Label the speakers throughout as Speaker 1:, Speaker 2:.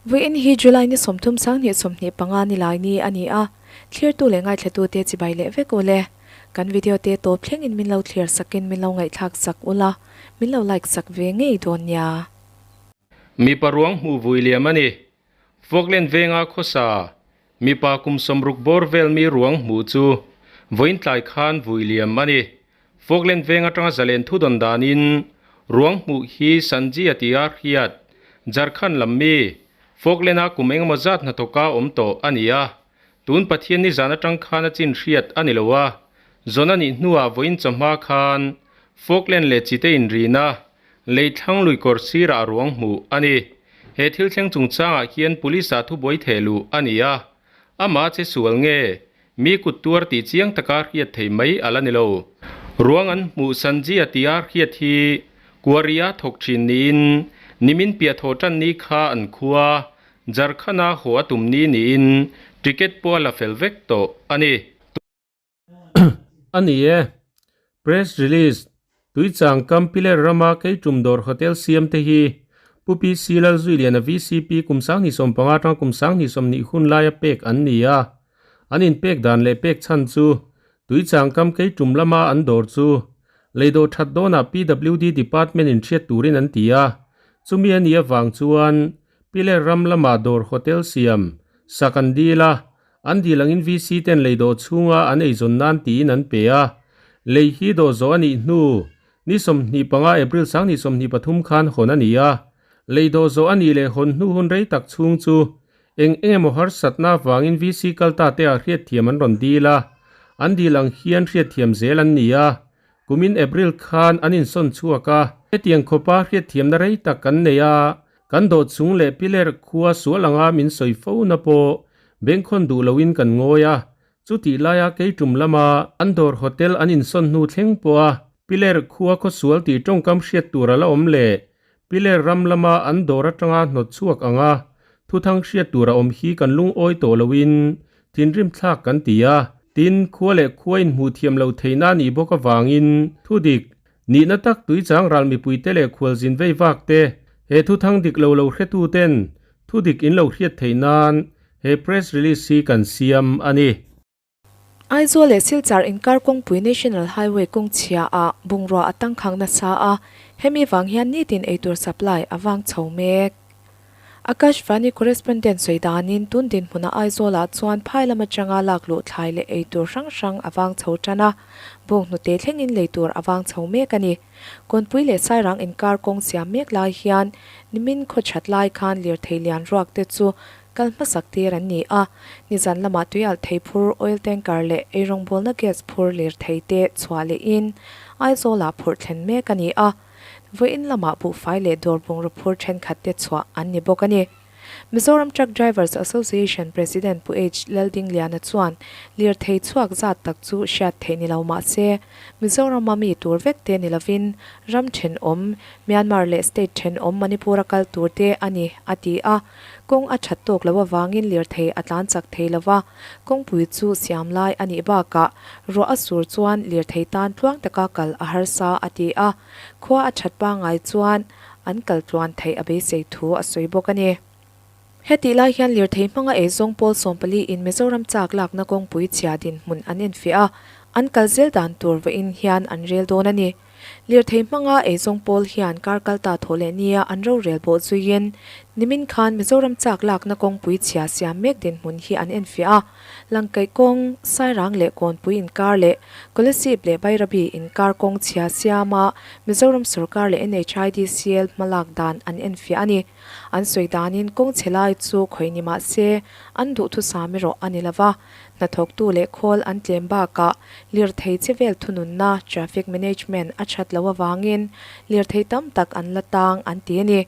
Speaker 1: Vawiin hi July ni 30 2025 ni lai ni a ni a, thlirtu leh ngaithlatute chibai leh vek u le. Kan video te tawp thlengin min lo thlir sakin min lo ngaihthlak sak ula, min lo like sak ve ngei dawn nia.
Speaker 2: Mipa ruang hmuh vui liam a ni. Falkland venga khawsa mipa kum 60 bawr vel mi ruang hmuh chu vawiin tlai khan vui liam a ni. Falkland veng atanga zalen thu dawn danin ruang hmuh hi Sanji a ti a hriat. Jharkhand lam mi Falkland-a kum engemaw zat hnathawka awm tawh a ni a. Tun Pathian nizan atang khan a chin hriat a ni lo a. Zawn a nih hnuah vawiin chawhma khan Falkland leh Chite inrina Lei thlang lui kawr sirah ruang hmuh a ni. He thil thleng chungchangah hian police ah thubuai theh luh a ni a. Amah che sual nge? Mi kut tuar tih chiang taka hriat thei mai a la ni lo. Ruang an hmuh Sanjia tia hriat hi Kuaria thawk thin niin nimin piah thawh tan ni kha an khua Jharkhand-a haw a tum ni niin ticket pawh a la fel vek tawh a ni.
Speaker 3: A ni e. Press release, Tuichang Kampiler rama Keitum dawr hotel siam te hi Pu PC Lalzuiliana VCP kum 2015 atanga kum 2020 hun laia pek an ni a. An inpek dan leh pek chhan chu Tuichang kam Keitum lama an dawr chu leidawh that dawnah PWD department in hriat turin an ti a. Chumi a nih avang chuan Piler ram lama dawr hotel siam sak an dil a. An dil angin VC ten lei dawh chhunga an eizawn nan tiin an pe a, lei hi dawh zawh a nih hnu ni 25 April 2023 khan hawn a ni a, lei dawh zawh a nih leh hawn hnu hun rei tak chhung chu eng eng emaw harsatna avangin VC kalta te ah hriatthiam an rawn dil a, an dil ang hian hriatthiam zel an ni a, kumin April khan an insawn chhuak a, hetiang khawpa hriatthiamna rei tak kan nei a, Kan dawt chung leh piler khua sual anga min sawi fo na pawh bengkhawn duh loin kan ngawi a, chutih laia keitum lama an dawr hotel an insawn hnu thleng pawha piler khua khawsual tih tawngkam hriat tur a la awm leh piler ram lama an dawr atanga hnawt chhuak anga thuthang hriat tur a awm hi kan lungawi tawh loin thinrim thlak kan ti a. Tin, khua leh khua inhmuh thiam loh theihna a nih bawk avangin thudik Nihna tak tuichang ral mipuite leh khualzin vei vak te, he thuthang dik lo lo hretu ten thu dik in lo hriat theih nan he press release hi kan siam a ni.
Speaker 1: Aizawl leh Silchar inkar kawngpui National Highway kawng chhia ah bungrua a tangkhang nasa a, hemi vang hian nitin eitur supply a vang chho mek. Akashvani correspondent sawi danin tun dinhmuna Aizawlah chuan phai lam atanga lak luh thlai leh ei tur hrang hrang a vang chho tan a, bawng hnute thlengin lei tur a vang chho mek a ni. Kawnpui leh Sairang inkar kawng siam mek lai hian nimin khaw that lai khan lirthei lian ruak te chu kal hmasak tir an ni a, nizan lamah tuialh thei phur oil tanker leh eirawngbawlna gas phur lirthei te chhuah lehin Aizawlah phurh thlen mek a ni a. Vawiin lamah buhfai leh dawr bungraw phur thenkhat te chhuah an ni bawk a ni. Mizoram Truck Drivers Association President Pu H. Laldingliana chuan lirthei chhuak zat tak chu hriat theih ni lo mah se, Mizorama mi tur vek te ni lovin ram thenawm, Myanmar leh state thenawm Manipur-a kal tur te a ni, a ti a. Kawng a that tawk loh avangin lirthei a tlan chak thei lo va, kawngpui chu siam lai a nih bakah ruah a sur chuan lirthei tan tluang taka kal a harsa a ti a, khua a that pangngai chuan an kal tluan theih a beisei thu a sawi bawk a ni. Hetih lai hian lirthei hmanga eizawng pawl 14 in Mizoram chak lakna kawngpui chhia dinhmun an enfiah a, an kal zel dan tur vawiin hian an rel dawn a ni. Lirthei hmanga eizawng pawl hian kar kalta thaw leh nia an rorel bawh zuiin nimin khan Mizoram chak lakna kawngpui chhia siam mek dinhmun hi an enfiah a, Langkaih kawng, Sairang leh Kawnpui inkar leh Kolasib leh Bairabi inkar kawng chhia siama Mizoram sawrkar leh NHIDCL hmalak dan an enfiah a ni. An sawi danin kawng chhe lai chu khawi ni mah se an duhthusam erawh a ni lova. Hnathawktu leh khawl an tlem bakah lirthei che vel thununna, traffic management, a that loh avangin lirthei tam tak an la tang an ti a ni.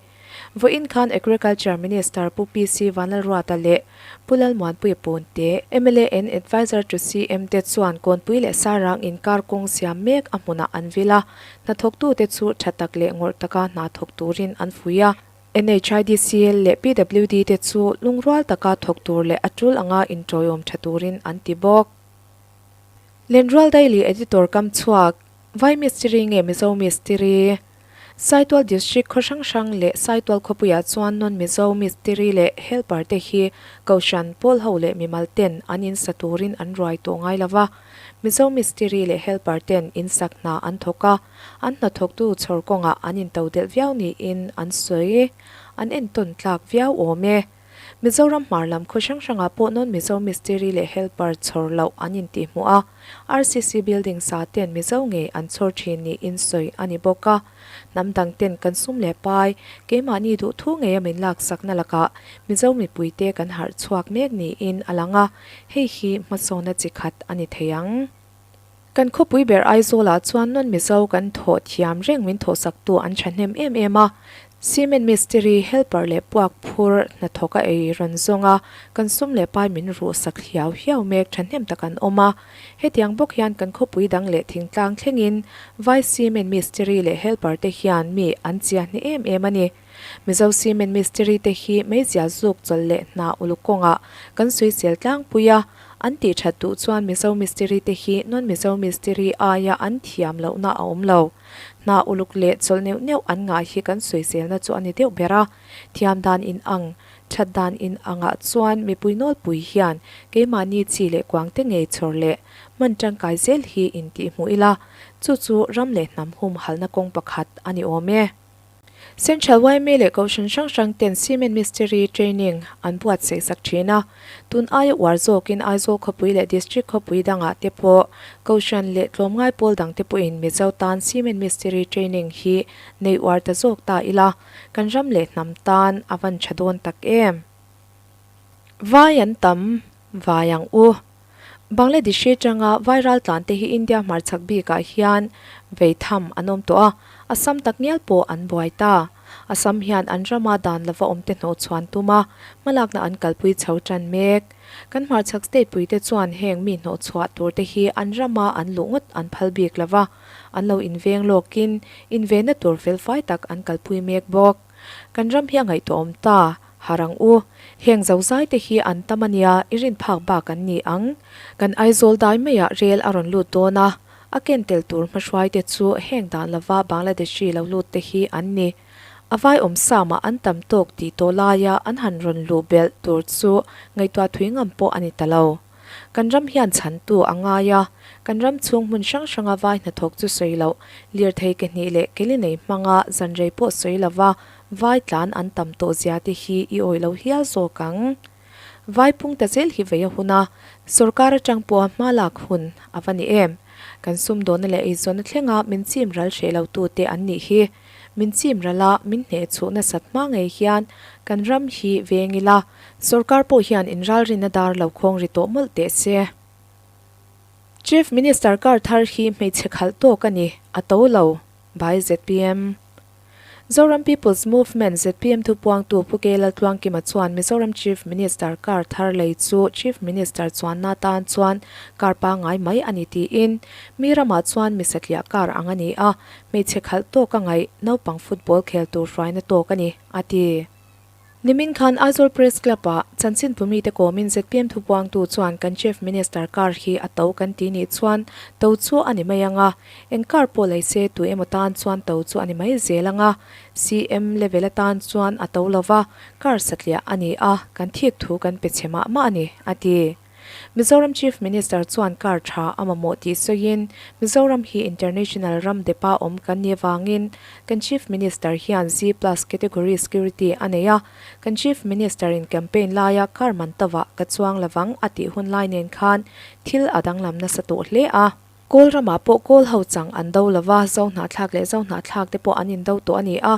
Speaker 1: Vawiin khan Agriculture Minister Pu PC Vanlalruata leh Pu Lalmuanpuia Punte, mla and Adviser to CM te chuan Kawnpui leh Sarang inkar kawng siam mek a hmunah an vil a, hnathawktute chu tha tak leh ngawrh taka hna thawk turin an fuih a. NHIDCL leh PWD te chu lungrual taka thawk tur leh a tul anga intawiawm tha turin an ti bawk. Lenrual Daily Editor kam chhuak, Vai Mistiri nge Mizo Mistiri? Saitual District khaw hrang hrang leh Saitual khawpuiah chuan non-Mizo mistiri leh helper te hi Kohhran, pawl ho leh mimal ten an in sa turin an ruai tawh ngai lo va. Mizo mistiri leh helper ten in sak hna an thawk a, an hnathawktu chhawr kawngah an intodelh viau niin an sawi. An entawn tlak viau awm e. Mizoram hmar lam khaw hrang hrangah pawh non Mizo mistiri leh helper chhawr loh an intihhmuh a, RCC building sa ten Mizo ngei an chhawr thin niin sawi a ni bawk a. Hnam dang ten kan sum leh pai, keimahni duhthu ngeia min laksakna lakah Mizo mipuite kan harh chhuak mek niin a lang a, hei hi hmasawna chi khat a ni thei ang. Kan khawpui ber Aizawlah chuan non Mizo kan thawh thiam reng min thawhsaktu an thahnem em em a, cement mistiri, helper leh puak phur hnathawk a ei rawn zawng a, kan sum leh pai min ruh sak hiau hiau mek thahnem tak an awm a. Hetiang bawk hian kan khawpui dang leh thingtlang thlengin vai cement mistiri leh helper te hian mi an chiahni em em a ni. Mizo cement mistiri te hi meizial zuk chawlh leh hna uluk kawngah kan sawisel tlangpui a, An tih that duh chuan Mizo mistiri te hi non-Mizo mistiri aia an thiam lohna a awm lo. Hna uluk leh chawlh neuh neuh an ngah hi kan sawiselna chu a ni deuh ber a. Thiam dan in ang, that dan in angah chuan mipui nawlpui hian keimahni chi leh kuang te ngei chhawr leh hman tangkai zel hi intihhmuh ila, chu chu ram leh hnam humhalhna kawng pakhat a ni awm e. Central yma leh Kohhran hrang hrang ten Cement Mistiri Training an buatsaih sak thin a, tun aia uar zawkin Aizawl khawpui leh District khawpui dangah te pawh Kohhran leh tlawmngai pawl dang te pawhin Mizo tan Cement Mistiri Training hi nei uar ta zawk ta ila, kan ram leh hnam tan a van tha dawn tak em? Vai an tam vai ang u. Bangladesh atanga vai raltlan te hi India hmarchhak bikah hian vei tham an awm tawh a, Assam takngial pawh an buai ta. Assam hian an rama dan lova awmte hnawhchhuan tum a, hmalakna an kalpui chho tan mek. Kan hmarchhak state puite chuan heng mi hnawhchhuah turte hi an rama an luh ngawt an phal bik lova, an lo inveng lawkin invenna tur felfai tak an kalpui mek bawk. Kan ram hi a ngaihtuahawm ta. Har ang u. Heng zozai te hi an tam a nia, i rin phak bak an ni ang. Kan Aizawl dai maiah rel a rawn lut dawn a, a ken tel tur hmahruai te chu heng dan lova Bangladeshi lo lut te hi an ni. A vai awm samah an tam tawk tih tawh laia an han rawn luh belh tur chu ngaihtuah thui ngam pawh a ni ta lo. Kan ram hian chhantu a ngai a, kan ram chhung hmun hrang hranga vai hnathawk chu sawi loh, lirthei ke hnih leh ke li nei hmanga zanrei pawh sawi lova vai tlan an tam tawh zia te hi i awih lo hial zawk ang. Vai pung ta zel hi vei a hun a, sorkar atang pawha hma lak hun a va ni em? Kan sumdawnna leh eizawnna thlenga min chim ral hreh lo tute an nih hi. Min chim ral a, min hneh chhuh nasat hma ngei hian kan ram hi veng ila, sorkar pawh hian inralrinna dar lo khawng ri tawh mawlh teh se. Chief Minister kar thar hi hmeichhe khalh tawk a ni, a to lo, by zpm. Zoram People's Movement, zpm thupuangtu Pu K Laltluangkima chuan Mizoram Chief Minister kar thar lei chu Chief Minister chuanna tan chuan kar pangngai mai a ni tiin, mi ramah chuan mi satliah kar ang a ni a, Hmeichhe khalh tawk a ngaih, naupang football khel tur hruaina tawk a ni, a ti. Nimin khan Aizawl Press Club-ah chanchinpu mite kawmin zpm thupuangtu chuan kan Chief Minister car hi a to kan ti nih chuan to chu a ni mai ang a, eng car pawh lei se tu emaw tan chuan to chu a ni mai zel ang a, CM level atan chuan a to lova, car satliah a ni a, kan thik thu kan pe chhe mah mah a ni, a ti. Mizoram Chief Minister chuan car tha a mamawh tih sawiin, Mizoram hi international ram depa awm kan nih avangin kan Chief Minister hian Z plus category security a nei a, kan Chief Minister in campaign laia car man tova ka chuang lovang a tih hun lai nen khan thil a danglam nasa tawh hle a. Kawl ramah pawh kawl ho chang an do lo va, zo hnahthlak leh zo hnahthlak te pawh an indo tawh a ni a.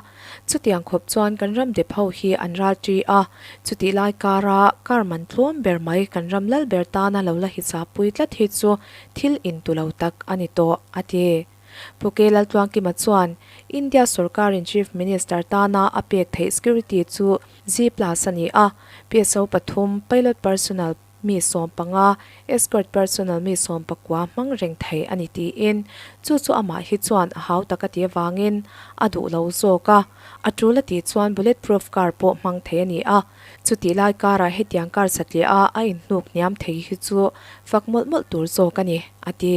Speaker 1: Chutiang khawp chuan kan ram dep ho hi an ral ṭi a. Chutih lai kara kar man tlawm ber mai kan ram lal ber tana lo la hisa pui tlat hi chu thil intu lo tak a ni tawh, a ti. Pu K Laltluangkima chuan India sorkarin Chief Minister tana a pek theih security chu Z plus a ni a, PSO pathum, Pilot Personnel, mi 15, escort personnel mi 19 hmang reng thei a ni tiin chu chu amah hi chuan a hau tak a ti avangin a duh lo zawk a, a tul a tih chuan bullet proof car pawh hmang thei a ni a, chutih lai karah hetiang car satliah a a inhnuk hniam thei hi chu fak mawlh mawlh tur zawk a ni, a ti.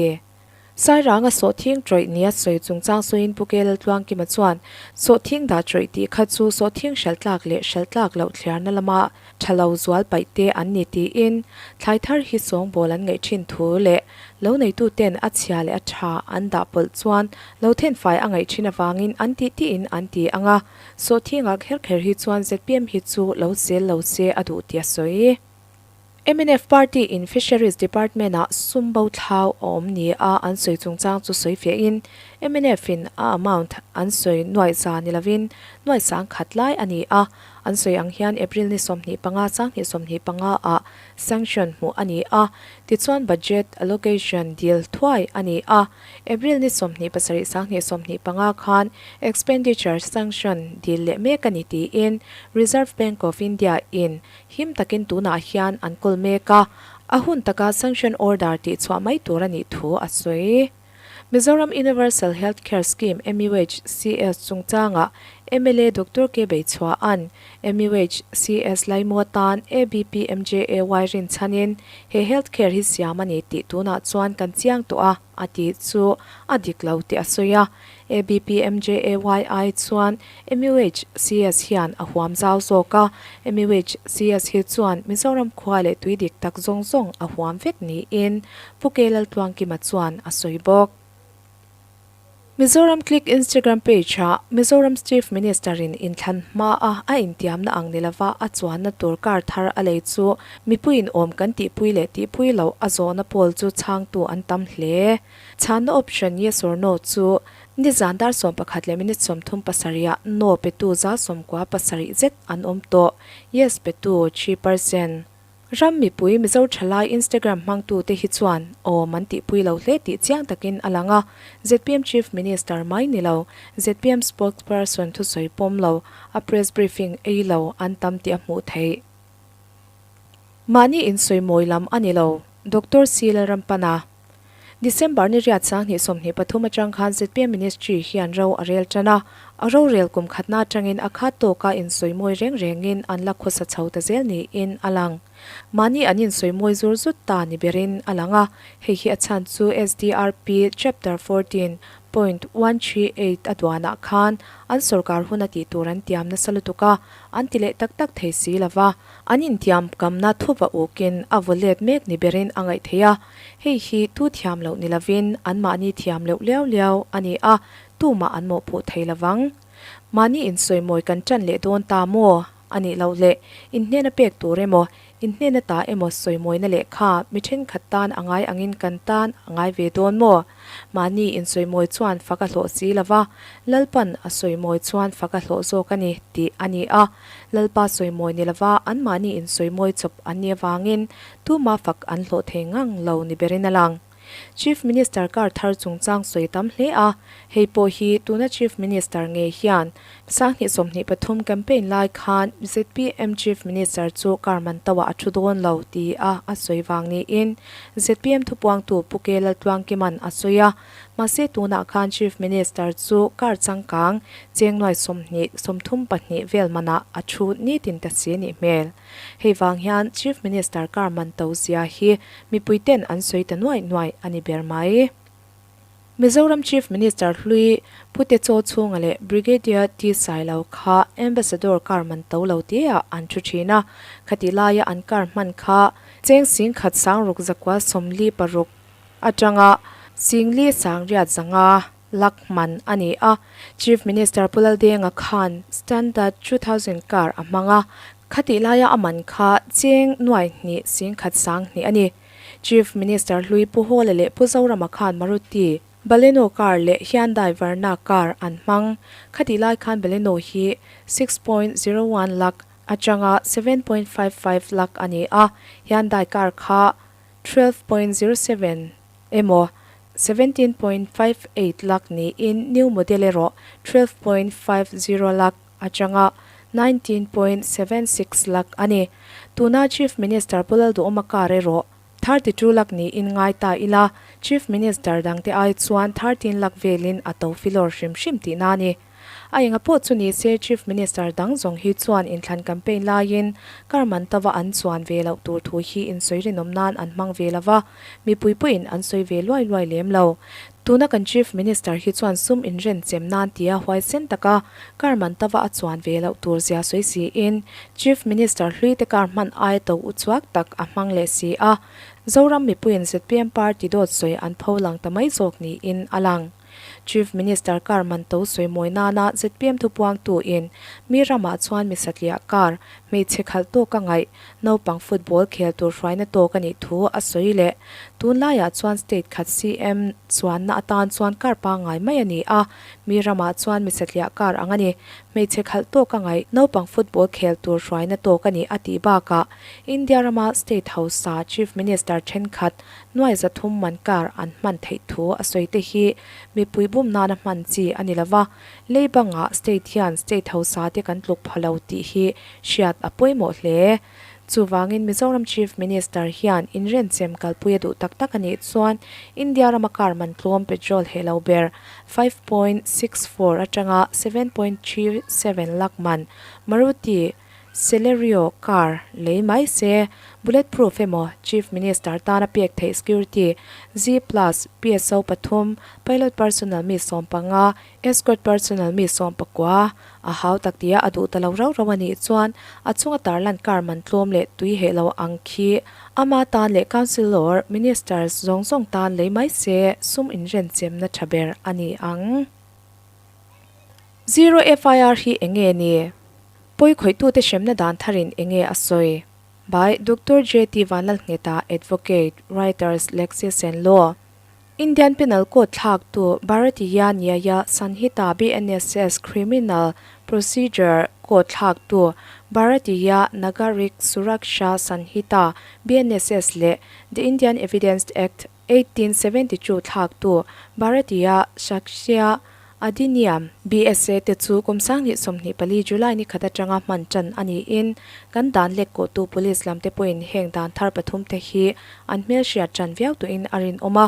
Speaker 1: Sairanga sawhthing tawih nia sawi chungchang sawiin Pu Kel Tluangkima chuan, Sawhthing dah tawih tih kha chu sawhthing hralh tlak leh hralh tlak loh thliarna lama tha lo zual paih te an ni tiin thlai thar hi sawngbawl an ngaih thin thu leh lo neitu ten a chhia leh a tha an dah pawlh chuan lo thenfai a ngaih thin avangin an tih tiin an ti ang a, sawhthingah kher kher hi chuan zpm hi chu lo sel lo se a duh tih a sawi. Mnf Party in Fisheries Department ah sum bo thlau a awm ni a an sawi chungchang chu sawi fiahin mnf in a amount an sawi nuaih za ni lovin nuaih sang khat lai a ni a, an sawi ang hian April ni 25 2025 ah sanction hmuh a ni a, tichuan budget allocation dil thuai a ni a, April ni 27 2025 khan expenditure sanction dil leh mek a ni tiin Reserve Bank of India in Him takin tunah hian an kawl mek a, a hun taka sanction order tih chhuah mai tur a nih thu a sawi. Mizoram Universal Health Care Scheme, MUHCS, chungchangah mla Doctor K Beichhuahan MUHCS laimu atan ABPMJAY rinchhanin he health care hi siam a ni tih tunah chuan kan chiang tawh a, a tih chu a dik lo tih a sawi a. ABPMJAYI chuan MUHCS hian a huam zau zawk a, MUHCS hi chuan Mizoram khua leh tui dik tak zawng zawng a huam vek niin Pu K Laltluangkima chuan a sawi bawk. Mizoram Click Instagram page-ah Mizoram Chief Minister-in inthlan hmaa a intiamna ang ni lova a chuanna tur car thar a lei chu mipuiin awm kan tihpui leh tihpui loh a zawhna pawl chu chhangtu an tam hle. Chhanna option yes or no chu nizan dar 11 leh minute 37 ah no petu za 97 zet an awm tawh, yes petu 3%. Ram mipui Mizo thalai Instagram hmangtu te hi chuan awm an tihpui lo hle tih chiang takin a lang a, zpm Chief Minister mai ni lo, zpm spokesperson thusawi pawm lo, a press briefing ei lo an tam tih a hmuh theih. Mahni insawi mawi lam a ni lo, Doctor C Lalrampana. December ni riat 2023 atang khan zpm Ministry hian ro a rel tan a, a rorel kum khatna atangin a khat tawka insawi mawi reng rengin an la khawsa chho ta zel niin a lang. Mahni an insawi mawi zur zut ta ni berin a lang a, hei hi a chhan chu SDRP Chapter 14 .138 a duanah khan an sorkar hun a tih tur an tiam nasa lutuk a, an ti leh tak tak thei si lova, an intiam kamna thuva ukin a vaw let mek ni berin a ngaih theih a. Hei hi tu thiam loh ni lovin anmahni thiam loh liau liau a ni a, tumah an mawhphuh thei lovang. Mahni insawimawi kan ṭan leh dawn ta maw? A nih loh leh, inhnena pek tur emaw, inhnena ta emaw sawimawina lehkha mi ṭhenkhat tan a ngai angin kan tan a ngai ve dawn maw? Mahni insawimawi chuan fak a hlawh si lova, Lalpan a sawimawi chuan fak a hlawh zawk a ni tih a ni a. Lalpa sawimawi ni lova anmahni insawimawi chawp an nih avangin Tuma fak an hlawh thei ngang lo ni berin a lang. Chief Minister kar thar chungchang sawi tam hle a, hei pawh hi tuna Chief Minister ngei hian 2023 campaign lai khan zpm Chief Minister chu kar man tauah a thu dawn lo ti a a sawi vang niin zpm thupuangtu Pu K Laltluangkima'n a sawi a. Mahse tunah khan Chief Minister chu kar changkang cheng nuai 20 32 vel manah a thu nitin ta si nih hmel. Hei vang hian Chief Minister kar man to zia hi mipui ten an sawi ta nuaih nuaih a ni ber mai. Mizoram Chief Minister hlui Pu Techaw chhunga leh Brigadier T Sailo kha Ambassador kar man to lo te ah an thu thin a, khatih laia an kar hman kha cheng 10,000 sangruk zakua 46 atanga 4,000 sangriat zanga lak hman a ni a. Chief Minister Pu Laldenga khan Standard 2000 car a hmang a, khatih laia a man kha cheng nuai hnih 10,000 sang hnih a ni. Chief Minister hlui Pu Hawla leh Pu Zorama khan Maruti Baleno car leh Hyundai Verna car an hmang. Khatih lai khan Baleno hi 6.01 lakh atanga 7.55 lakh a ni a, Hyundai car kha 12.07 emaw 17.58 lakh niin new model erawh 12.50 lakh atanga 19.76 lakh a ni. Tuna Chief Minister Pu Lalduhawma car erawh 32 lakh niin ngai ta ila, Chief Minister dangte ai chuan 13 lakh velin a to filawr hrim hrim tihna a ni. A enga pawh chu ni se Chief Minister dang zawng hi chuan inthlan campaign laiin kar man tova an chuan ve loh tur thu hi insawi rinawm nan an hmang ve lova, mipui pawhin an sawi ve luai luai lem lo. Tuna kan Chief Minister hi chuan sum inren chem nan tia huaisen taka kar man tova a chuan ve loh tur zia sawi siin Chief Minister hlui te kar hman aia to uchuak tak a hmang leh si a, Zoram mipuiin zpm party dawt sawi an pho lang ta mai zawk niin a lang. Chief Minister kar man to sawi mawi nana zpm thupuangtu in mi ramah chuan mi satliah kar, hmeichhe khalh tawk a ngaih, naupang football khel tur hruaina tawk a nih thu a sawi leh. Tunlaiah chuan state khat CM chuanna atan chuan kar pangngai mai a ni a, mi ramah chuan mi satliah kar ang a ni. Hmeichhe khalh tawk a ngaih, naupang football khel tur hruaina tawk a ni a tih bakah India rama state hausa Chief Minister thenkhat nuai 300 man kar an hman theih thu a sawi te hi mipui bum nana hman chi a ni lova, lei bangah state hian state hausa te kan tluk pha lo tih hi hriat a pawimawh hle. Chuvangin Mizoram Chief Minister hian inrenchem kalpui a duh tak tak a nih chuan India rama car man tlawm petrol heh lo ber 5.64 atanga 7.37 lakh man Maruti Celerio car lei mai se, bullet proof emaw Chief Minister tana pek theih security G plus PSO pathum, pilot personnel mi 15, escort personnel mi 19 a hau tak tia a duh ta lo rau rau a nih chuan a chunga tarlan car man tlawm leh tui heh lo ang khi ama tan leh councillor, ministers zawng zawng tan lei mai se sum inrenchemna tha ber a ni ang. Zero FIR hi enge ni? Pawi khawihtute hremna dan tharin enge a sawi? By Doctor JT Vanlalngheta, Advocate, Writers, Lexis and Law. Indian Penal Code thlaktu Bharatiya Nyaya Sanhita BNSS Criminal Procedure Code thlaktu Bharatiya Nagarik Suraksha Sanhita BNSS leh The Indian Evidence Act 1872 thlaktu Bharatiya Sakshya Adhiniyam, BSA, te chu kum 2024 July ni khat atanga hman tan a niin kan dan lek kawhtu police lam te pawhin heng dan thar pathum te hi an hmelhriat tan viau tuhin a rinawm a.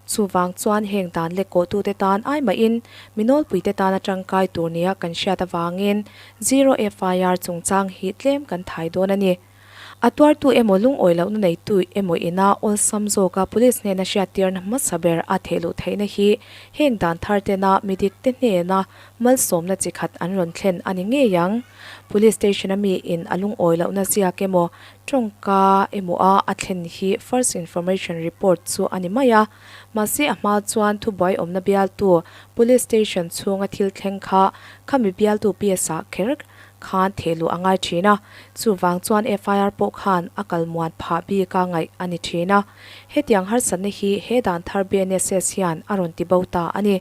Speaker 1: Chuvang chuan heng dan lek kawhtu te tan ai mahin mi nawlpui te tana tangkai tur nia kan hriat avangin Zero FIR chungchang hi tlem kan thai dawn a ni. A tuartu emaw lungawi lohna neitu emaw ina awlsam zawka police hnena hriattirna hmasa ber a theh luh theihna hi heng dan thar tena midik te hnena malsawmna chi khat an rawn thlen a ni ngei ang. Police station a mi in a lungawi lohna ziak emaw tawngka emaw a a thlen hi first information report chu a ni mai a. Mahse a hma chuan thubuai awmna bialtu police station chhunga thil thleng kha khami bialtu PS ah kher khan thehluh a ngai thin a, chuvang chuan FIR pawh khan a kal muan phah bik a ngaih a ni thin a. Hetiang harsatna hi he dan thar BNSS hian a rawn ti bo ta a ni.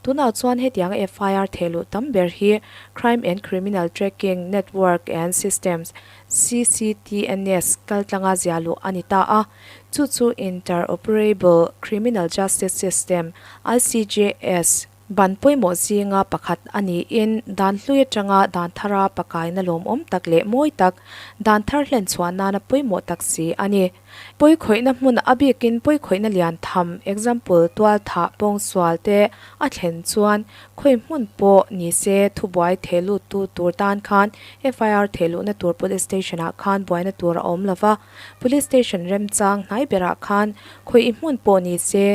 Speaker 1: Tunah chuan hetianga FIR thehluh tam ber hi Crime and Criminal Tracking Network and Systems, CCTNS, kaltlanga ziahluh a ni ta a, chu chu Interoperable Criminal Justice System, ICJS, Ban pawimawh zinga pakhat a niin dan hlui atanga dan thara pakaina lawmawm tak leh mawi tak, dan thar hlen chhuah nana pawimawh tak si a ni. Pawikhawihna hmun a bikin pawikhawihna lian tham, example, tual thah, pawngsual te a thlen chuan khawi hmun pawh ni se thubuai theh luttu tur tan khan FIR theh luhna tur police station ah khan buaina tur a awm lova, police station remchang hnai berah khan khawi i hmun pawh ni se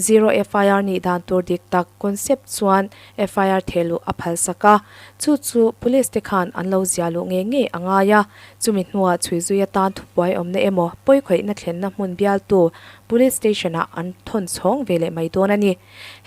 Speaker 1: Zero FIR nih dan tur dik tak concept chuan FIR thehluh a phal sak a, chu chu police te khan an lo zia luh ngei ngei a ngai a, chumi hnuah chhui zui atan thubuai awmna emaw pawikhawihna thlenna hmun bialtu police station ah an thawn chhawng ve leh mai dawn a ni.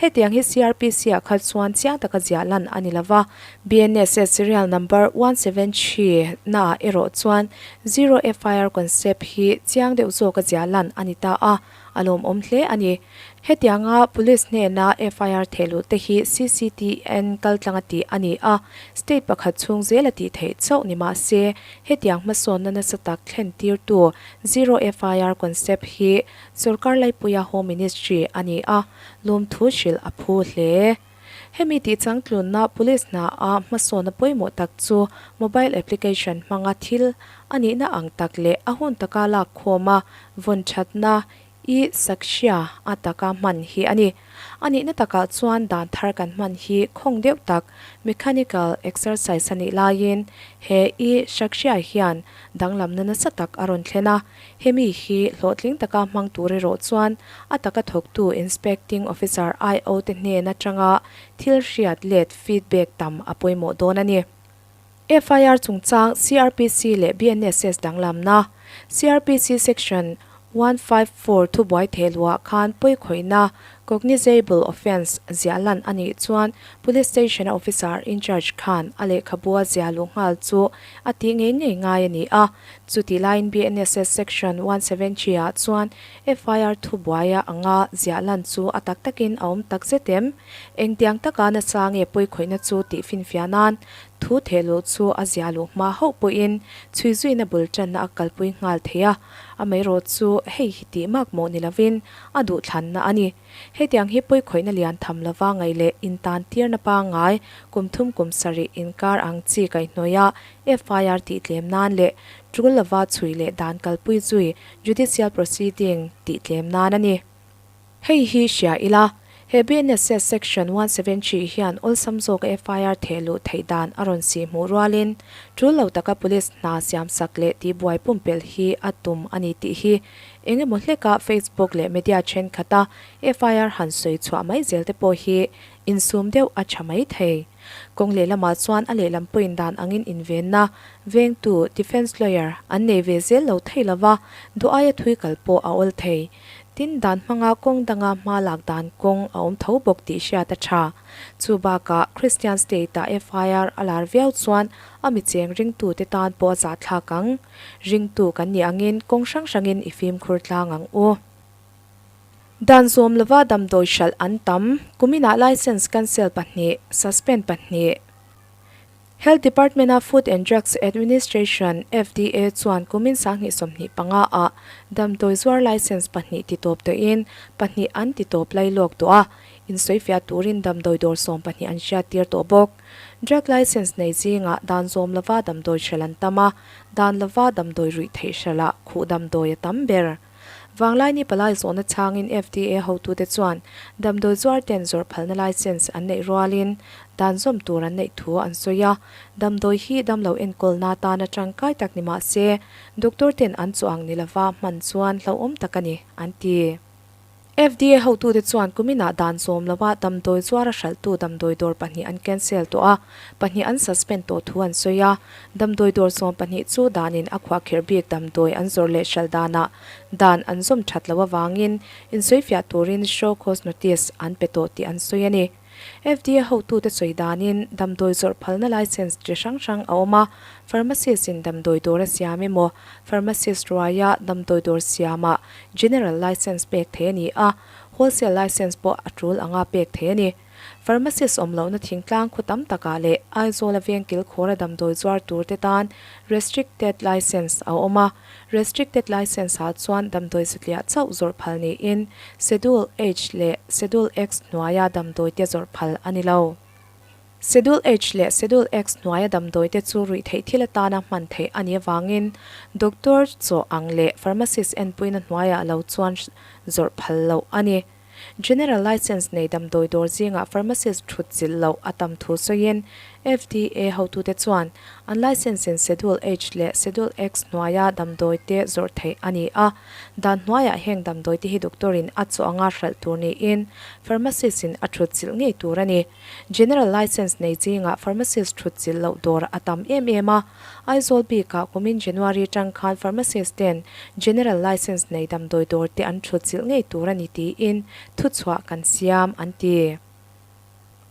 Speaker 1: Hetiang hi CRPC ah kha chuan chiang taka ziah lan a ni lova, BNSS serial number 173 naah erawh chuan Zero FIR concept hi chiang deuh zawka ziah lan a ni ta a. A lawmawm hle a ni. Hetianga Police hnena FIR thehluh te hi CCTN kaltlanga tih a ni a, state pakhat chhung zela tih theih chauh ni mah se, hetiang hmasawnna nasa tak thlen tirtu Zero FIR concept hi sorkar laipuia Home Ministry a ni a, lawmthu hrilh a phu hle. Hemi tih changtlunna Police hna a hmasawnna pawimawh tak chu mobile application hmanga thil a nihna ang tak leh a hun taka lak khawma vawn thatna i sakshia a taka hman hi a ni. A nihna takah chuan dan thar kan hman hi khawng deuh tak mechanical exercise a nih laiin he i Shakshya hian danglamna nasa tak a rawn thlen a, hemi hi hlawhtling taka hmang tur erawh chuan a taka thawktu Inspecting Officer IO te hnen atanga thil hriat let feedback tam a pawimawh dawn a ni. FIR chungchang CrPC leh BNSS danglamna, CrPC Section 154 thubuai thehluah khan pawikhawihna, cognizable offence, ziah lan a nih chuan Police Station-a Officer in charge khan a lehkhabua ziah luh nghal chu a tih ngei ngei ngai a ni a. Chutih laiin BNSS Section 173 ah chuan FIR thubuaia anga ziah lan chu a tak takin a awm tak zet em? Engtiang taka nasa nge pawikhawihna chu tih finfiah nan Thu thehluh chu a zia luh hma hauh pawhin chhui zuina bul tanna a kalpui nghal thei a, amaherawh chu hei hi tih mak mawh ni lovin a duhthlanna a ni. Hetiang hi pawikhawihna lian tham lova ngaih leh intan tirna pangngai kum thum kum sarih inkar ang chi kaihhnawih a FIR tih tlem nan leh tul lova chhui leh dan kalpui zui judicial proceeding tih tlem nan a ni. Hei hi hria ila, he BNSS Section 173 hian awlsam zawk FIR theh luh theih dan a rawn sih hmuh rualin, tul lo taka police hna siamsak leh tihbuai pumpelh hi a tum a ni tih hi eng emaw hleka Facebook leh media thenkhat a FIR han sawi chhuah mai zel te pawh hi insum deuh a tha mai thei. Kawng lehlamah chuan a lehlam pawhin dan angin invenna, vengtu, defence lawyer, an nei ve zel lo thei lova, duh aia thui kal pawh a awl thei. Tin, dan hmanga kawng danga hma lak dan kawng a awm tho bawk tih hriat a tha. Chu bakah Christian State-ah FIR a lar viau chuan a mi cheng ringtute tan pawh a zahthlak ang. Ringtu kan nih angin kawng hrang hrangin i fimkhur tlang ang u. Dan zawm lova damdawi hralh an tam, kuminah licence cancel pahnih, suspend pahnih. Health Department-a Food and Drugs Administration, FDA, chuan kumin 2025 ah damdawi zuar licence pahnih titawp tawhin pahnih an titawp lailawk tawh a, insawifiah turin damdawi dawr 12 an hriattir tawh bawk. Drug licence nei zingah dan zawm lova damdawi hralh an tam a, dan lova damdawi ruih theih hralhah khuh damdawi a tam ber. Vanglaini palai zawhna chhangin FDA hotute chuan damdawi zuarten zawrh phalna licence an neih rualin dan zawm tur an neih thu an sawi a, damdawi hi damlo enkawlna atana tangkai tak ni mah se doctor ten an chu ang ni lova hman chuan hlauhawm tak a ni, an ti. FDA hotute chuan kuminah dan zawm loa damdawi zuara hralhtu damdawi dawr pahnih an cancel tawh a, pahnih an suspend tawh thu an sawi a. Damdawi dawr 12 chu danin a khuahkhirh bik damdawi an zawrh leh hralh danah dan an zawm that loh avangin insawifiah turin show cause notice an pe tawh tih an sawi a ni. FDA hotute sawi danin damdawi zawrh phalna licence chi hrang hrang a awm a, pharmacist in damdawi dawr a siam emaw, pharmacist ruaia damdawi dawr siamah general licence pek theih a ni a, wholesale licence pawh a tul anga pek theih a ni. Pharmacist awm lohna thingtlang khaw tam takah leh Aizawla veng kilkhawra damdawi zuar turte tan restricted licence a awm a, Restricted licence ah chuan damdawi satliah chauh zawrh phal niin Schedule H leh Schedule X hnuaia damdawi te zawrh phal a ni lo. Schedule H leh Schedule X hnuaia damdawi te chu ruih theih thil atana hman theih a nih avangin doctor chaw ang leh pharmacist enpuina hnuaiah lo chuan zawrh phal loh a ni. General licence nei damdawi dawr zingah pharmacist thut chilh loh a tam thu sawiin FDA hotute chuan an licence in Schedule H leh Schedule X hnuaia damdawi te zawrh theih a ni a, dan hnuaiah heng damdawi te hi doctor in a chaw anga hralh tur niin pharmacist in a thut chilh ngei tur a ni. General licence nei zingah pharmacist thut chilh loh dawr a tam em em a, Aizawl bikah kumin January atang khan pharmacist ten general licence nei damdawi dawr te an thut chilh ngei tur a ni tiin thuchhuah kan siam an ti.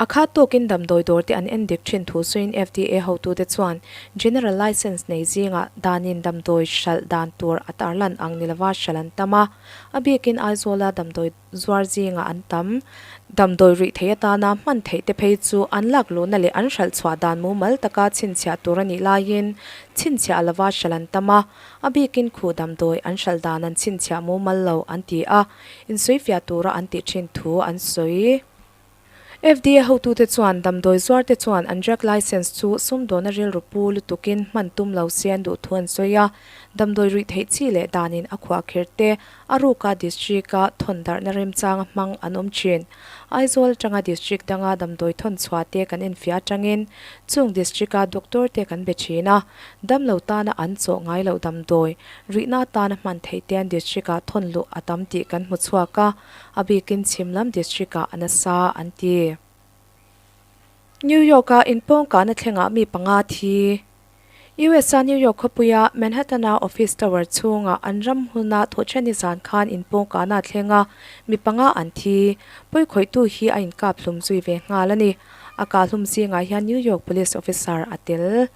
Speaker 1: A khat tawkin damdawi dawr te an en dik thin thu sawiin FDA hotute chuan general licence nei zingah danin damdawi hralh dan tur a tarlan ang ni lova hralh an tam a, a bikin Aizawla damdawi Zuar zingah an tam. Damdawi ruih theih atana hman theih te phei chu an lak luhna leh an hralh chhuah dan mumal taka chhinchhiah tur a nih laiin chhinchhiah lova hralh an tam a, a bikin khuh damdawi an hralh dan an chhinchhiah mumal lo an ti a, insawifiah tura an tih thin thu an sawi. FDA hotute chuan damdawi zuarte chuan an drug licence chu sumdawna rilru pu lutukin hman tum lo se an duh thu an sawi a, damdawi ruih theih chi leh danin a khuahkhirh te a ruka district-a thawn darhna remchanga hmang an awm thin. Aizawl atanga district danga damdawi thawn chhuah te kan enfiah atangin chung district-a doctor te kan be thin a, damlo tana an chawh ngai loh damdawi rihna atana hman theih te an district-ah thawn luh a tam tih kan hmu chhuak a, a bikin chhim lam district-ah a nasa an ti. New York-a inpawngkahna thlengah mi panga thi. US-a New York khawpuia Manhattan-a office tower chhungah an ram huna thawhchhani zan khan inpawngkahna a thleng a, mi panga an thi. Pawikhawihtu hi a inkap hlum zui ve nghal a ni. A kahhlum zingah hian New York police officer a tel.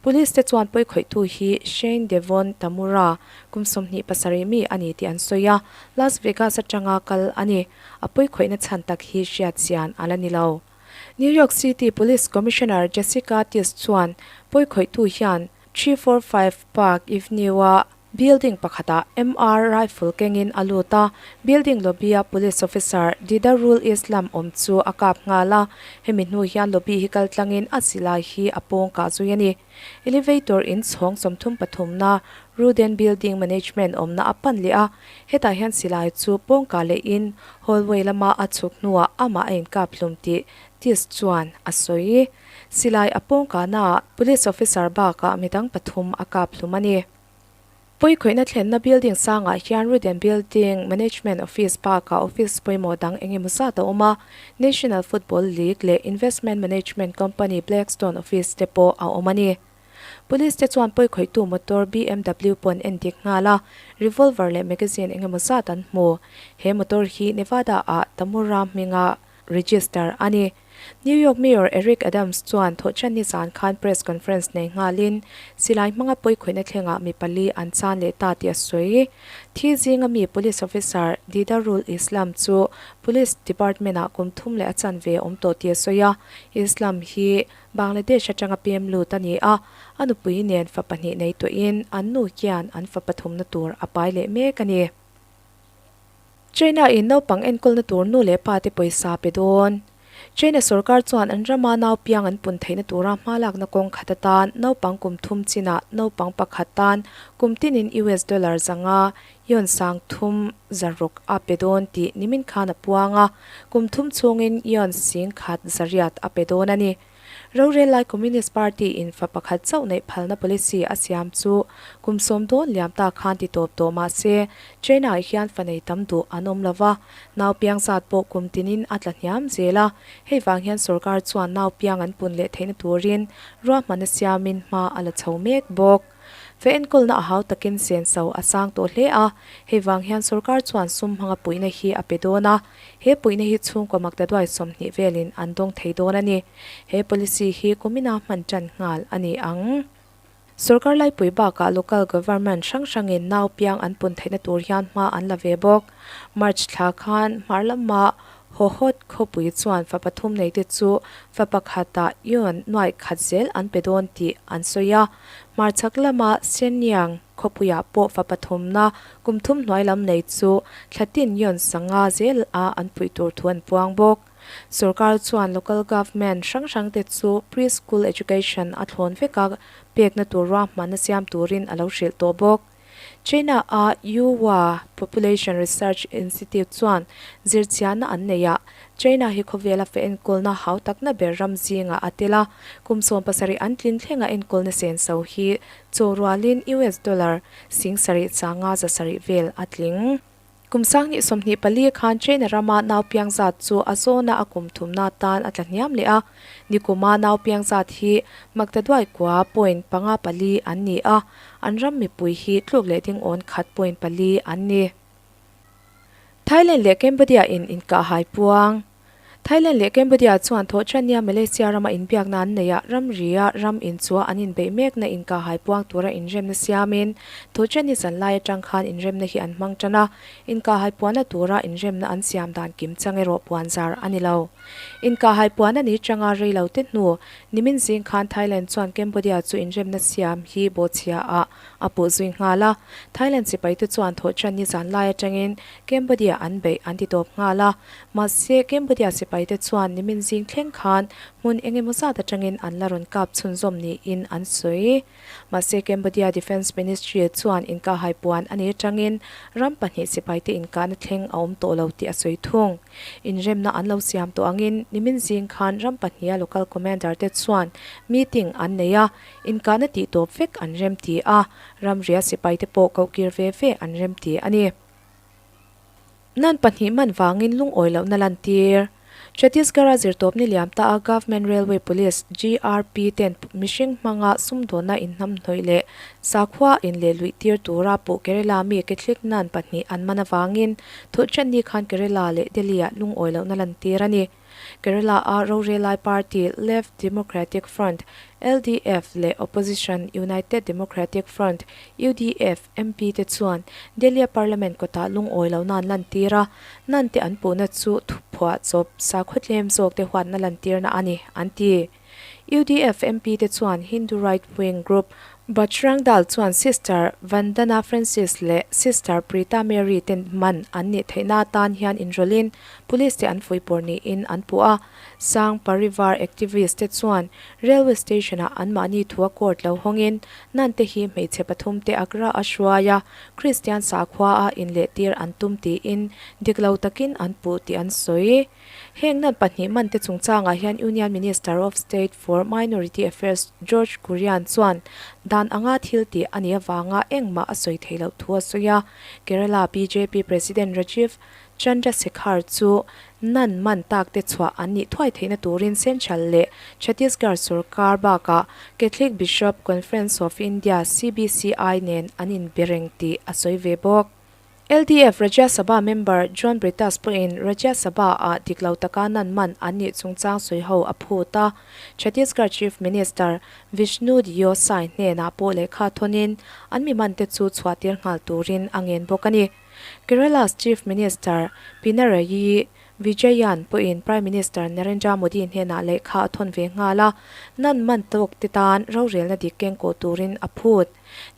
Speaker 1: Police te chuan pawikhawihtu hi Shane Devon Tamura, kum 27 mi a ni tih an sawi a, Las Vegas atanga kal a ni. A pawikhawihna chhan tak hi hriat chian a la ni lo. New York City Police Commissioner Jessica Tisch chuan pawikhawihtu hian 345 Park Avenue-a building pakhatah MR rifle kengin a lut a, building lobby-a police officer Didarul Islam awm chu a kap nghal a, hemi hnu hian lobby hi kaltlangin a silai hi a pawng kah zui a ni. Elevator in chhawng 33 na Ruden Building Management awmna a pan leh a, hetah hian silai chu pawng kah lehin hallway lama a chhuk hnuah amah a inkap hlum tih Tisch chuan a sawi. Silai a pawng kahnaah police officer bakah midang pathum a kap hlum a ni. Pawikhawihna thlenna building sangah hian Ruden Building Management Office bakah office pawimawh dang eng emaw zat a awm a, National Football League leh Investment Management Company Blackstone office te pawh a awm a ni. Police te chuan pawikhawihtu motor BMW pawh an endik nghal a, revolver leh magazine eng emaw zat an hmu. He motor hi Nevada-ah Tamura hminga register a ni. New York Mayor Eric Adams chuan thawhchhan zan khan press conference nei nghalin silai hmanga pawikhawihna thlengah mi pali an chan leh ta tih a sawi. Thi zinga mi police officer Didarul Islam chu police department-ah kum thum leh a chanve awm tawh tih a sawi a. Islam hi Bangladesh atanga pem lut a ni a, a nupui nen fa pahnih nei tawhin an nu hian an fa pathumna tur a pai leh mek a ni. China in naupang enkawlna tur nu leh pa te pawisa pe dawn. China sorkar chuan an rama nau piang an pun theihna tura hma lakna kawng khat atan naupang kum thum chinah naupang pakhat tan kum tinin US dollar zanga yuan sang thum zaruk a pe dawn tih nimin khan a puang a, kum thum chhungin yuan sing khat zariat a pe dawn a ni. Rorel lai Communist Party in fa pakhat chauh neih phalna policy a siam chu kum sawm dawn liam ta khan ti tawp tawh mah se China ah hian fa nei tam duh an awm lo va, nau piang zat pawh kum tinin a tla hniam zel a, hei vang hian sorkar chuan nau piang an pun leh theihna turin ruahmanna siamin hma a la chho mek bawk. Fe enkawlna a hau takin senso a sang tawh hle a, hei vang hian sorkar chuan sum hmanga puihna hi a pe dawn a, he puihna hi chhungkaw maktaduai 20 velin an dawng thei dawn a ni. He policy hi kumina hman tan nghal a ni ang. Sorkar laipui bakah local government hrang hrangin nau piang an pun theihna tur hian hma an la ve bawk. March thla khan hmar lama Hohhot khawpui chuan fa pathum neite chu fa pakhatah yuan nuaih khat zel an pe dawn tih an sawi a. Hmarchhak lama Shenyang khawpuiah pawh fa pathumna kum thum hnuai lam nei chu thlatin yuan sanga zel a an puih tur thu an puang bawk. Sorkar chuan local government hrang hrangte chu pre-school education a thlawn veka pekna tur ruahmanna siam turin a lo hrilh tawh bawk. China-a Yuhua Population Research Institute chuan zirchianna an nei a, China hi khawvela fe enkawlna hau takna ber ram zingah a tel a, kum 70 an tlin thlenga enkawlna senso hi chaw rualin US dollar 7,000 changa 700 vel a tling. Kum 2024 khan China rama nau piang zat chu a zawna a kum thumna tan a tla hniam leh a, nikuma nau piang zat hi maktaduai kua point panga pali an ni a, an ram mipui hi tluk leh ding awn khat point pali an ni. Thailand leh Cambodia in inkahhai puang. Thailand leh Cambodia chuan thawhchania Malaysia rama inbiakna an neih ah ramria ram inchua an inbeih mekna inkahhai puang tura inremna siamin thawhchani zanlai atang khan inremna hi an hmang tan a, inkahhai puanna tura inremna an siam dan kim chang erawh puan zar a ni lo. Inkahhai puan a ni changa rei lo te hnu nimin zing khan Thailand chuan Cambodia chu inremna siam hi bawhchhia ah a puh zui nghal a, Thailand sipai te chuan thawhchani zanlai atangin Cambodia an beih an ti tawp nghal a, mahse Cambodia sipai. sipaite chuan nimin zing thleng khan hmun eng emaw zat atangin an la rawn kap chhunzawm niin an sawi. Mahse Cambodia Defence Ministry chuan inkahhai puan a nih atangin ram pahnih sipaite inkahna thleng a awm tawh lo tih a sawi thung. Inremna an lo siam tawh angin nimin zing khan ram pahniha local commander te chuan meeting an nei a, inkahna tih tawp vek an remti a, ramria sipaite pawh kohkir ve ve an remti a ni. Nan pahnih man vangin lungawi lohna lantir. Chhattisgarh-a zirtawpni liam ta a Government Railway Police, GRP, ten mihring hmanga sumdawnna inhnamhnawih leh sakhua inleh luih tir tura puh Kerala mi Catholic nun pahnih an man avangin Thawhṭanni khan Kerala leh Delhi-ah lungawi lohna lantir a ni. Kerala-a rorelai party Left Democratic Front, LDF, leh opposition United Democratic Front, UDF, MP te chuan Delhi-a parliament kawtah lungawi lohna an lantir a, nan te an puhna chu thuphuah chawp sakhaw tlem zawk te huatna lantirna a ni, an ti. UDF MP te chuan Hindu right wing group Bajrang Dal chuan Sister Vandana Francis leh Sister Preeta Mary te man an nih theihna atan hian inrawlhin Police te an fuihpawr niin an puh a. Sangh Parivar activist te chuan Railway station ah anmahni thua court lo hawngin Nan te hi hmeichhe pathum te Agra a hruai a, Kristian sakhua a inlehtir an tum tiin dik lo takin an puh tih an sawi. Heng nan pahnih man te chungchangah hian Union Minister of State for Minority Affairs George Kurian chuan dan anga thil tih a nih avanga engmah a sawi theih loh thu a sawi a. Kerala bjp President Rajiv Chandrasekhar chu nan man tak te chhuah an nih thuai theihna turin Central leh Chhattisgarh sorkar bakah Catholic Bishop Conference of India, CBCI, nen an inbe reng tih a sawi ve bawk. LDF Rajya Sabha member John Brittas pawhin Rajya Sabha-ah dik lo taka nan man an nih chungchang sawi ho a phut a. Chhattisgarh Chief Minister Vishnu Deo Sai hnenah pawh lehkha thawnin an mi mante chu chhuahtir nghal turin a ngen bawk a ni. Kerala's Chief Minister Pinarayi Vijayan pawhin Prime Minister Narendra Modi hnenah lehkha a thawn ve nghal a, nan man tawk te tan rorelna dik kengkawh turin a phut.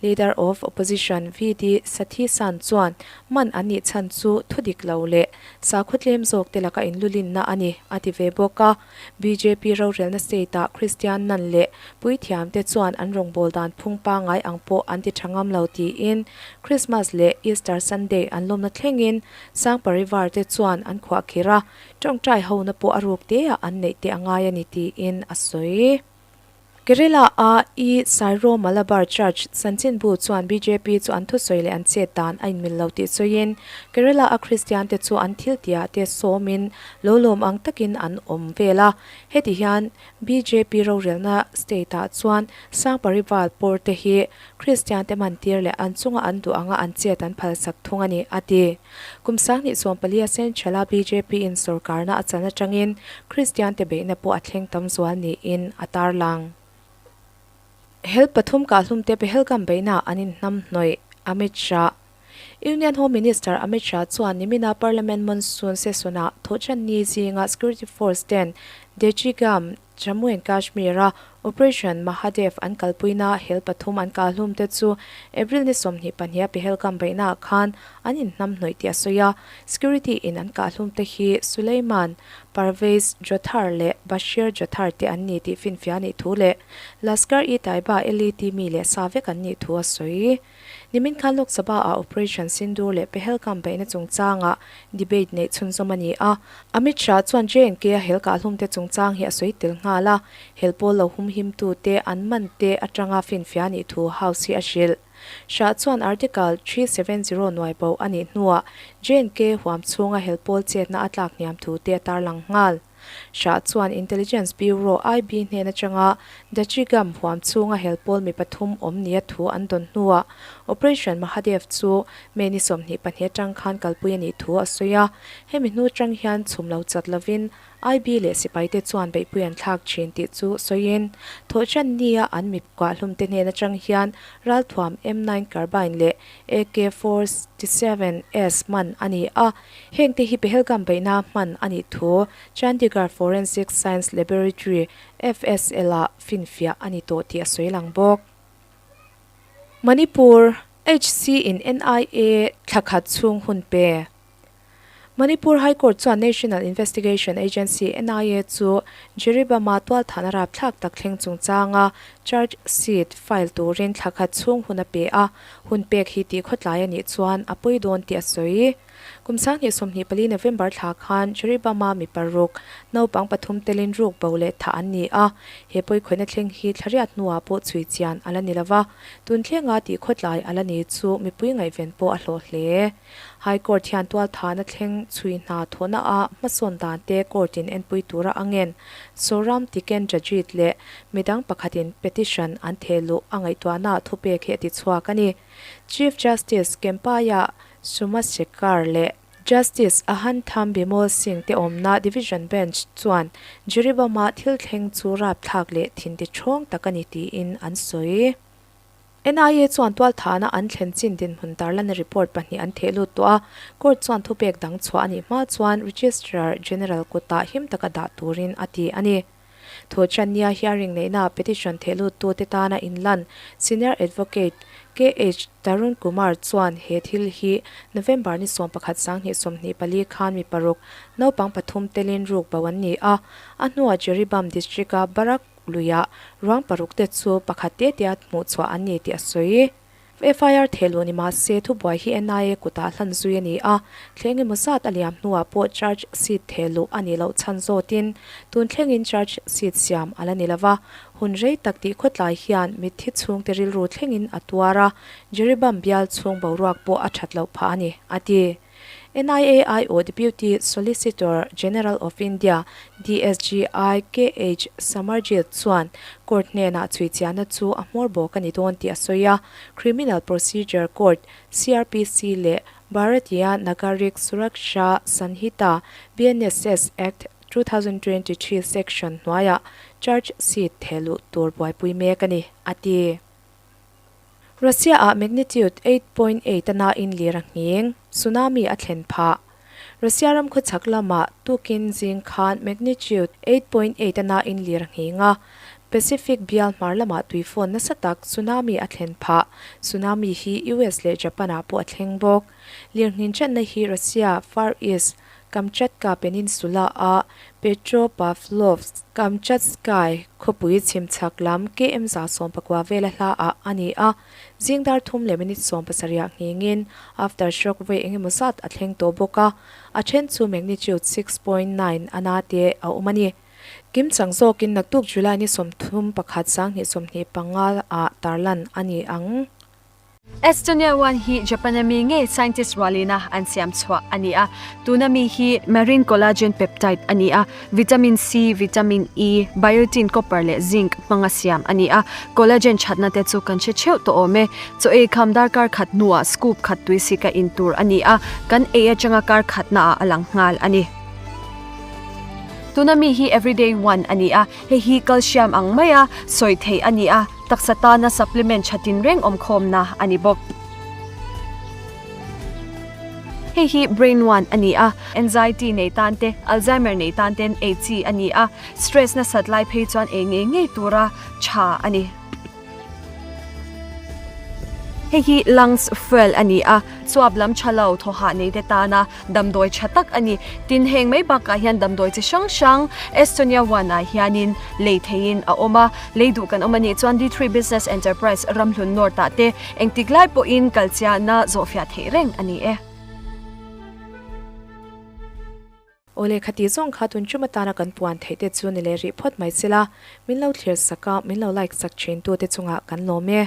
Speaker 1: Leader of Opposition VD Satheesan chuan man an nih chhan chu thu dik lo leh sakhaw tlem zawk te laka inlulinna a ni, a ti ve bawk a. Bjp rorelna state-ah Kristian nan leh puithiam te chuan an rawngbâwl dan phung pangngai ang pawh an ti tha ngam lo tiin Christmas leh Easter Sunday an lawmna thlengin Sang Parivar te chuan an khuah khir a, tawngtai hona pawh a ruk teah an neih te a ngai a ni tiin a sawi. Kerala a I Syro Malabar Church chanchinbu chuan bjp chu an thusawi leh an chet dan a inmil lo tih sawiin Kerala a Kristian te chu an thil tihah te sawmin lo lawm ang takin an awm vel a. Heti hian bjp rorelna state ah chuan Sang Parivar pawr te hi Kristian te mantir leh an chunga an duh anga an chet an phalsak thung a ni, a ti. Kum 2014 a Central a bjp in sorkarna a chan atangin Kristian te beihna pawh a thleng tam zual niin a tarlang. Hel pathum kahhlum te Pahalgam beihna an inhnam hnawih, Amit Shah. Union Home Minister Amit Shah chuan nimina Parliament Monsoon Session-ah thawhchanni zinga Security Force ten Dechigam, Jammu and Kashmir-a Operation Mahadev an kalpuina hel pathum an kahhlum te chu April ni 22 a Pahalgam beihnaah khan an inhnamhnawih tih a sawi a. Security in an kahhlum te hi Suleiman Parvez Jothar leh Bashir Jothar te an ni tih finfiah a nih thu leh Lashkar-e-Taiba, LET, mi leh sa vek an nih thu a sawi. Nimin khan Lok Sabha-ah Operation Sindoor leh Pahalgam beihna chungchangah debate neih chhunzawm a ni a. Amit Shah chuan J&K-a hel kahhlumte chungchang hi a sawi tel nghal a, hel pawl lo humhimtute an man te atanga finfiah a nih thu House hi a hrilh. Shah chuan Article 370 nuai bo a nih hnuah J&K huam chhunga hel pawl chetna a tlak hniam thu te a tarlang nghal. Shah chuan Intelligence Bureau, IB, hnen atanga Dachigam huam chhunga hel pawl mi pathum awm nia thu an dawn hnuah Operation Mahadev chu May ni 22 atang khan kalpui a nih thu a sawi a. Hemi hnu atang hian chhum lo chat lovin IB leh sipaite chuan beihpui an thlak thin tih chu sawiin thawhchan nia an mi kuahhlumte hnen atang hian ralthuam M-nine carbine leh AK-47S hman a ni a. Hengte hi Pahalgam beihna hman a nih thu Chandigarh Forensic Science Laboratory, FSL, ah finfiah a ni tawh tih a sawi lang bawk. Manipur, HC in NIA thla khat chhung hun pe. Manipur High Court chuan National Investigation Agency, NIA, chu Jiribama tualthahna rapthlak tak thleng chungchanga charge sheet file turin thla khat chhung hun a pe a, hun pek hi tih khawtlai a nih chuan a pawi dawn tih a sawi. Kum 2024 November thla khan Jiribama mi paruk, naupang pathum telin ruk bo leh thah an ni a, he pawikhawihna thleng hi thlariat hnuah pawh chhui chian a la ni lo va, tun thlenga tih khawtlai a la ni chu mipui ngaihven pawh a hlawh hle. High Court hian tualthahna thleng chhui hna thawhna ah hmasawn dan te court in enpui tura a ngen. Soram Tikendrajit leh midang pakhatin petition an theh luh a ngaihtuahna ah thupek hi a ti chhuak a ni. Chief Justice Kempaiah Somasekhar leh Justice Ahantham Bimol Singh te awmna Division Bench chuan Jiribam-ah thil thleng chu rapthlak leh thinti ṭhawng tak a ni tiin an sawi. NIA chuan tualthahna an thlen chin dinhmun tarlana report pahnih an theh lut tawh a, court chuan thupek dang chhuah a nih hma chuan Registrar General kutah him taka dah turin a ti a ni. Thawhchania hearing neihna petition theh luttute tana inlan Senior Advocate KH Tarun Kumar chuan he thil hi November ni 11 2024 khan mi paruk naupang pathum telin ruk bo an ni a, a hnuah Jiribam District-a Barak Luiah ruang paruk te chu pakhat te tia hmuh chhuah an ni tih a sawi. FIR theh luh ni mah se thubuai hi NIA kutah hlan zui a ni a, thleng emaw zat a liam hnuah pawh charge sheet theh luh a nih loh chhan zawtin tun thlengin charge sheet siam a la ni lo va, hun rei tak tih khawtlai hian mitthi chhungte rilru thlengin a tuar a, Jiribam bial chhung boruak pawh a that loh phah a ni, a ti. NIA aiawh Deputy Solicitor General of India, DSGI, KH Samarjit chuan court hnenah chhuichiahna chu a hmawr bawk a ni dawn tih a sawi a. Criminal Procedure Court, CrPC, leh Bharatiya Nagarik Suraksha Sanhita, BNSS, Act, 2023 section hnuaiah charge sheet thehluh tur buaipui mek a ni, a ti. Russia-ah magnitude 8.8 a nain lir a nghing, tsunami a thlen phah. Russia ram khawchhak lamah tukin zing khan magnitude 8.8 a nain lir a nghing a, Pacific bial hmar lamah tuifawn nasa tak tsunami a thlen phah. Tsunami hi US leh Japan-ah pawh a thleng bawk. Lirnghin channa hi Russia Far East Kamchatka Peninsula-a Petropavlovsk-Kamchatsky khawpui chhim chhak lam KM 190 vela hlaah a ni a, zing dar thum leh minute 17 ah nghingin aftershock vawi engemaw zat a thleng tawh bawk a, a then chu magnitude 6.9 a na te a awm a ni. Kim chang zawkin naktuk July ni 31, 2025 ah tarlan a ni ang.
Speaker 4: Estonia One hi Japan-a mi ngei scientist rualina an siam chhuah a ni a. Tuna mi hi marine collagen peptide a ni a, vitamin C, vitamin E, biotin, copper leh zinc hmanga siam a ni a. Collagen thatna te chu kan hre theuh tawh awm e. Chaw ei kham darkar khat hnuah scoop khat tui sika in tur a ni a, kan ei atanga kar khatnaah a lang nghal a ni. Tuna mi hi Everyday One a ni a, hei hi calcium ang maia sawi theih a ni a. Taksa tana supplement tha tinreng awmkhawmna a ni bawk. Hei hi Brain One a ni a, anxiety nei tan te, Alzheimer nei tan ten ei chi a ni a, stress nasat lai phei chuan ei ngei ngei tura tha a ni. Hei hi Lungs Fuel a ni a, chuap lam tha lo thawhah nei te tana Damdawi tha tak a ni. Tin, heng mai bakah hian damdawi chi hrang hrang Estonia One ah hianin lei theihin a awm a. Lei duh kan awm a nih chuan D3 Business Enterprise Ramhlun North ah te engtik lai pawhin kalchiahna zawhfiah theih reng a ni e.
Speaker 1: Awle khati zawng kha tun tum atana kan puan theih te chu ni leh rih phawt mai sela, min lo thlir sak a, min lo like sak thin tu te chungah kan lawm e.